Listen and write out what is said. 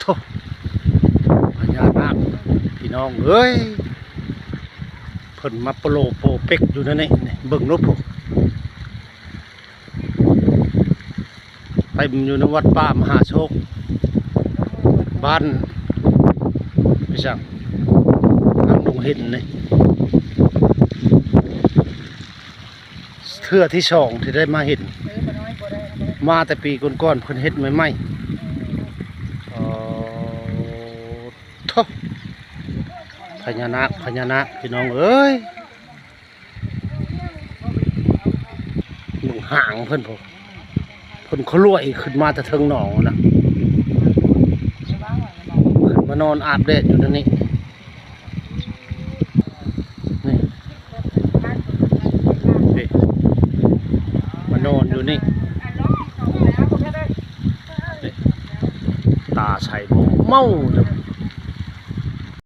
ໂອ້ ພະຍານາກ ພີ່ນ້ອງເອີຍ ເພິ່ນມາໂປໂລໂປເປັກຢູ່ໃນນີ້ ນີ້ ເບິ່ງດູພຸ້ນ ເຕັມຢູ່ໃນວັດປ່າມະຫາໂຊກ ບ້ານ ອີ່ຫຍັງ ນຳດົງເຫັນນີ້ ເທື່ອທີສອງທີ່ໄດ້ມາເຫັນ ເອີ ມາແຕ່ປີກ່ອນໆ ເພິ່ນເຮັດໃໝ່ໆ ອໍ ໂທ້ ພະຍານາກ ພະຍານາກ ພີ່ນ້ອງເອີຍ ເບິ່ງຫາງເພິ່ນພຸ້ນ ເພິ່ນຂະຫຼວຍຂຶ້ນມາແຕ່ເທິງໜອງນະ ຂຶ້ນມານອນອາບແດດຢູ່ແຖວນີ້ ນີ້ ນີ້ ມານອນຢູ່ນີ້ ນີ້ ຕາໃສເມົາໆ ເດີ.